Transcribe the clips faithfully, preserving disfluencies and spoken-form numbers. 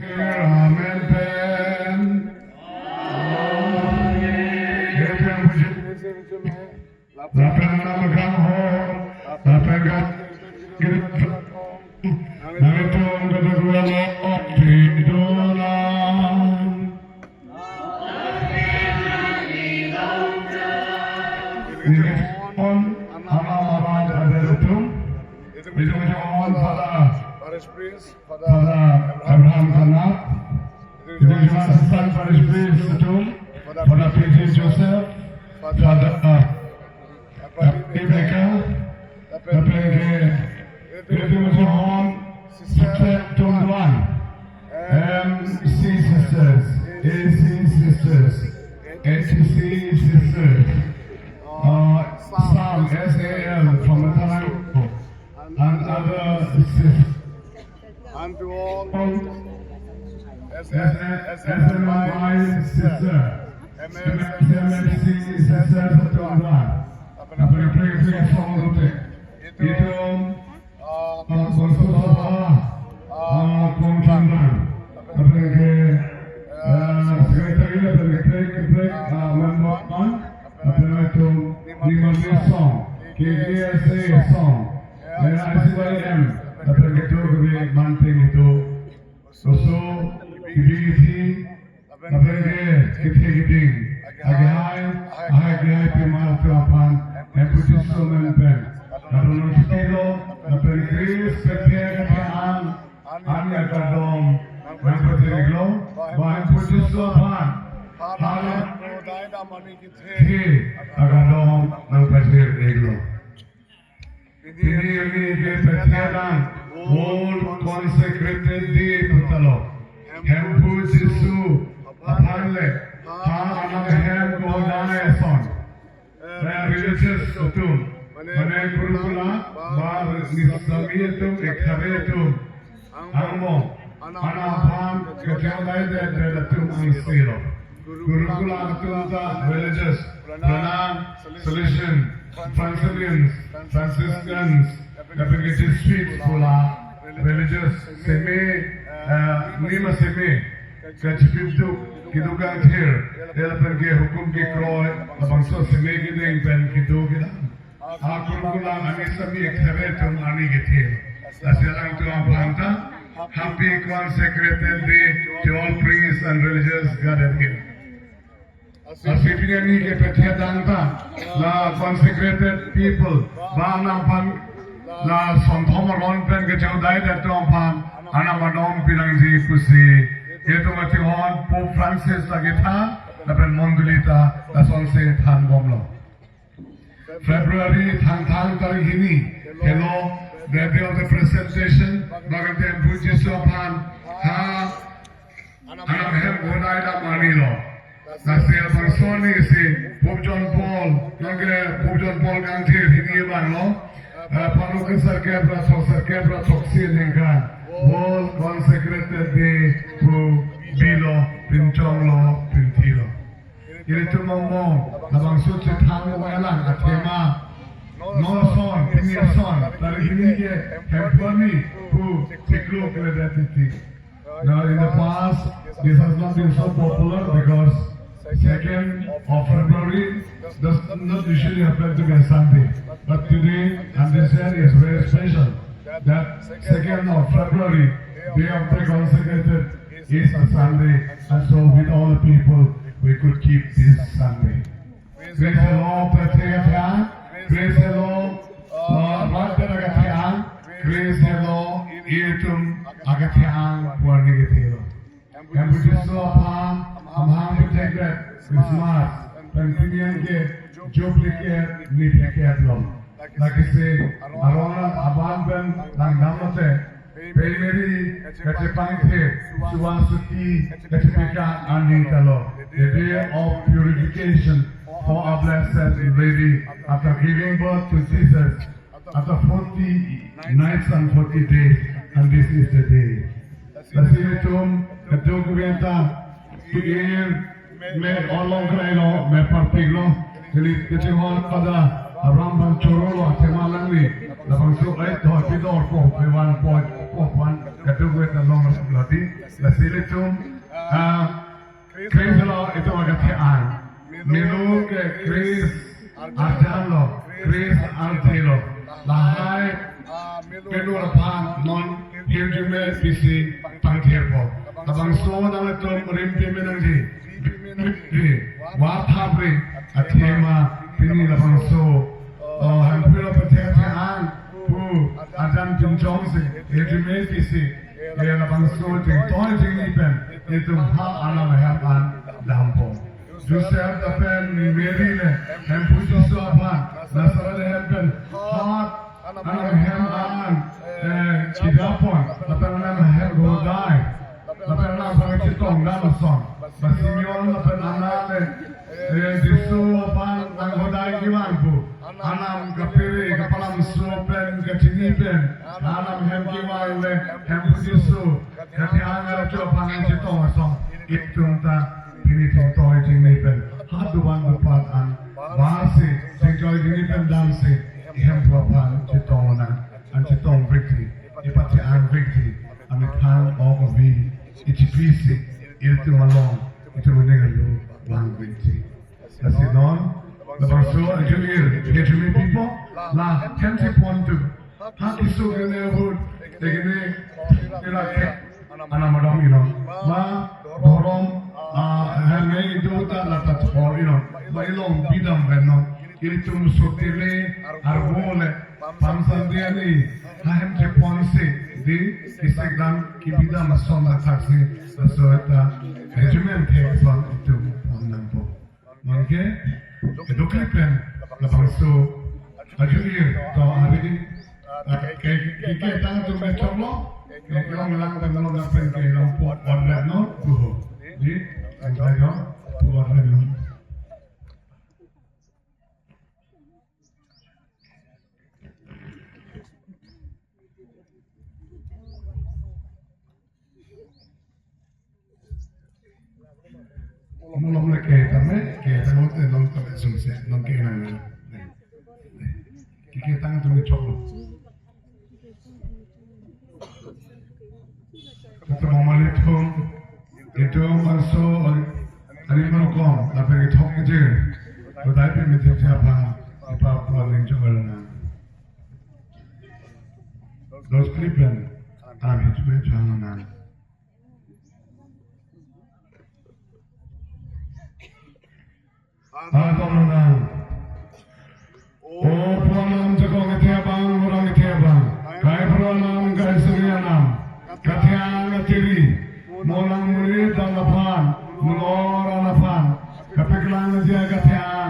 Amen pen. Amen. Lapen alam akhang ho, lapen ka, nanglitum kadokave lo, pidunang. Nelitum on, ama ama adet atum, nelitum on Father, Father Abraham Kanat, nelitum assistant parish priest atum, Father P J Joseph, Father, uh, Rebecca, lapen ke, nelitum on Sister Tunduan, M C sisters, A C sisters, H C sisters, uh, Sam, S A L from Matarang, and other sisters. And to all S M M I sister, M S M F C sister, Tunduan. Lapen ke, ke, ke, song rute. Itum, ah, bangso sabha, ah, kongchandang. Lapen ke, ah, secretary, lapen ke, ke, ke, ah, member one, lapen itum, Nimali song, K K S A song, eh, I C Y M, lapen ke, itum, kami manting itum. Oso, kibi kithi, lapen ke kithi kiding. Akehai, akehai pima atum aphan, hemphu Jisu amen pen. Kadokave chotilo, lapen Christ kethe kethe an, arni akardom nangpajir-iklo, ba hemphu Jisu aphan, hala kethe akardom nangpajir-iklo. Pini arni ke pachedang World Consecrated Day putalo. Hemphu Jisu aphan le ha anam ahem kohodai ason, eh, religious atum, mane kurukula ba nisami atum, ekhare atum, angbong, anam aphan kachelai det det atum angse lo. Kurukula atum ta religious, Pranang, Salesian, Franciscans, Franciscans, lapen ke Jesuits pu la religious seme, eh, nima seme, kachipiduk, keduk kangthir, lapen ke hukum kekroi, labangso seme kedeng pen kedo kedam. Akurukula anisami ekhare atum arni kethe. Lasi alangtum aphan ta, happy consecrated day to all priests and religious gathered here. Lasi pini arni ke pachedang ta, la consecrated people, ba anam aphan, la sonthom aron pen kachelai det atum aphan, anam adom pinangji pusi, itum achihon Pope Francis ta kethan, lapen mondoli ta, lasonsi thanbomlo. February thangthang tarik hini, helo, the day of the presentation, ba hemphu Jisu aphan, ha, anam ahem kohodai dam arni lo. Lasi labangso arni si, Pope John Paul, nonke Pope John Paul kangthir hini abang lo, eh, pano ke sirkep ra throksi, sirkep ra throksi aningkan, World Consecrated Day pu bilo, pinchonglo, pinthilo. Ilitum angbong, labangso chethang lo alang athema. Non ason, pini ason, tarik hini ke, hemphu arni pu chiklo kledet titi. Now in the past, this has not been so popular because second of February does not usually happen to be a Sunday. But today and this year is very special that second of February, day of the consecrated is a Sunday, and so with all the people, we could keep this Sunday. Praise the Lord, praise the Lord, praise the Lord. Uh, Lord, praise the Lord. Praise the Lord, itum akethe-ang pu arni kethe lo. Hemphu Jisu aphan, amahang protected Christmas, pen pini arni ke Jubilee ke ni pekep lo. Lake si, aron abang pen langdam lote, primary kachepangthe, suwa suti kachepeka arni ta lo. The day of purification for our Blessed Lady after giving birth to Jesus after forty nights and forty days, and this is the day. Lasi itum, kadokave ta, ke-ir me olong krai lo, me parpik lo, neli kachihon Father Abraham aphan choro lo, athema alangli, labangso ai thoi pidor po, pe van po, Opan kaduk wet along lodi, lasi ilitum, ah, Khrist lo itum agathe-an. Melo ke Khrist arjan lo, Khrist arje lo. Lahai melo aphan non hirjume pisi pangthirpo. Labangso nanglitum rim pime nangji, ri, varthapri, athema pini labangso, oh, Hemphu lo pathe athe-an pu arjan chunchongsi hirjume pisi, eh, labangso chingtoi chingni pen itum ha anam ahem an dampo. Joseph lapen Mary le Hemphu Jisu aphan Nazareth ahem pen ha anam ahem an, eh, kedapon, lapen anam ahem hodai, lapen anam ahem chetongdam ason, ba Simeon lapen Anna le, eh, Jisu aphan nanghodai kevang pu anam kaphere kapalamso pen kachini pen anam ahem kevang le Hemphu Jisu kathe-an acho aphan chetong ason, itum ta pini chingtoi chingni pen ha dovan dopat an basi chingtoi chingni pen damsi Hemphu aphan chetong nang, an chetong vekji, ipathe-an vekji, amethang ok avi ichipisi, ilitum along itum aning alu vang vekji. Lasi non labangso ajoine hirjume pipo, la hemsi pon tu ha kesung kene ahut tekene ira ke anam adam inon. Ma dhorom, ah, heme idu ta lata thor inon. Ma ilong bidam ven non. Ilitum sotile arvo le pamsan diani ha hem cheponsi di isekdam kebidam ason la thaksi, laso ta hirjume thek ason itum pon nangpo. Nonke, keduk pen labangso ajoine to ari, ah, ke, ke, ketang atum kechoklo, ke, kelong lang tang long pen kelong pu order non, puho. Di, ang tayo, pu order non. Malom le ke tame, ke tame te long tame sungse, long ke nang nang. Ke, ketang atum kechoklo. Kata mama le thum, itu bangso, ani marokom, tapi kethok aja. Kudai pe mithek siapa, ipa puan yang coba nang. Dos klip dan, ah, itu yang coba nang. Adon nang. O pu anam, jakong kethe abang, orang kethe abang. Kai pharo anam, kai suri anam. Kathe-an kathe ri. Mo nangmuridam aphan, mo nor an aphan. Kapeklang aja kathe-an,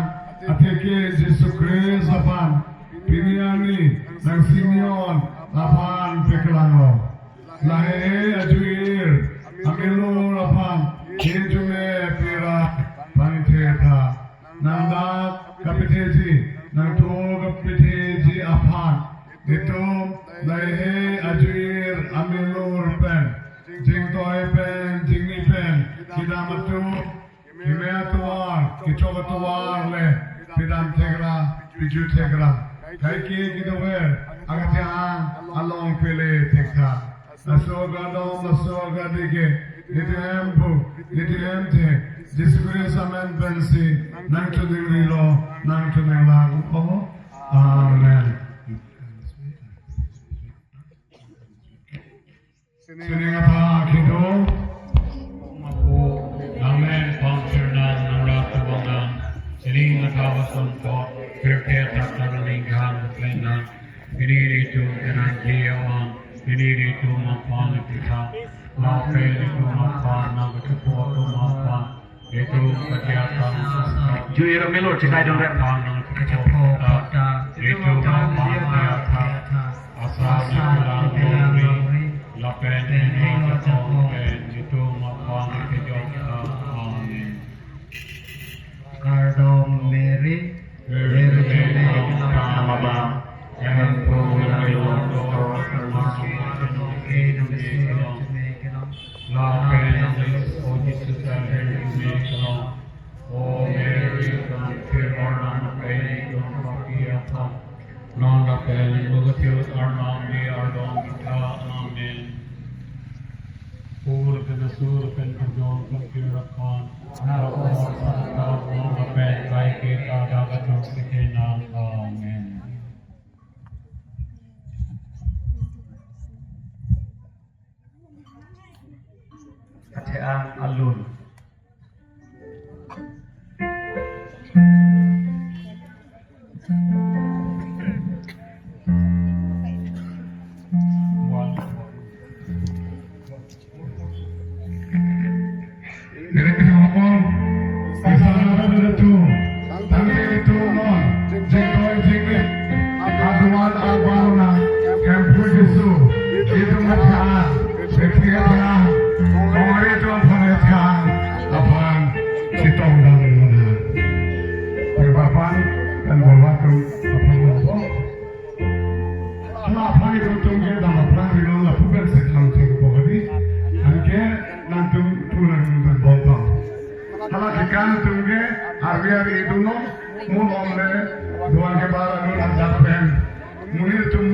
atheke Jisu Khrist aphan. Pini arni, nang Simeon aphan peklanglo. Lahei ajoine amelo aphan hirjume pira pangthe tha. Nang dak kapetheji, nang tho kapetheji aphan. Itum lahei ajoine amelo pen, chingtoi pen, chingni pen kedam atum, keme atovar, kechok atovar le pedam thekra, piju thekra. Kaike kedover agathe-an along pele thektha. Laso kadom, laso kadike, niti hem bu, niti hem the, Jisu Khrist amen pensi nangchoningrilo, nangchoninglangpo. Amen. Sining athak kedo. Apo, nangmen pangthirnang, nangrat tubang nang. Sining athak ason po, pirke athak ta ningkan pen nang. Pini itum kenangji awan, pini itum aphan ipitha. Lapen itum aphan nang kechepo atum aphan. Itum katiatang sasa. Ajoine amelo chekai dong rep. Aphan nang kechepo ta. Itum aphan katiatang. Asa kelang longri, lapen helo jakong pen itum aphan kejok ta. Amen. Kardom Mary, Mary jene kelong, kelong abang, Hemphu nang kelong, kelong, kelong, kelong, kelong, kelong. Lapen Jisu, o Jisu ta Mary jene kelong. O Mary, nang thir arnam pen itum papi aphan, non lapen mogotiot arnam me ardom pitha. Amen. Pur pen asur pen kardom pen kirakan. Nako santa mama pen kai kita dapat dong kitenang. Amen. Kachean alun. Direksi Hopon, Kesana Datu, Tangke Itu Non, Jengkoi Jengkit, Aduan Abarna, Kempu Jesu, Itu Matha, Rekti Matha, Mongari Tuan Phanetha, Aphan, Sitong Dam Muna. Perbapan, dan Bawatum, Aphan Hopon. Hala aphan itum atum ke dam aphrang rinong lapu pen sekhang thek bokadi. Anke nangtum thu nangtum bom bom. Hala kekan atum ke arvi arvi itum non, mo non le duan ke bar anun ajak pen. Muni atum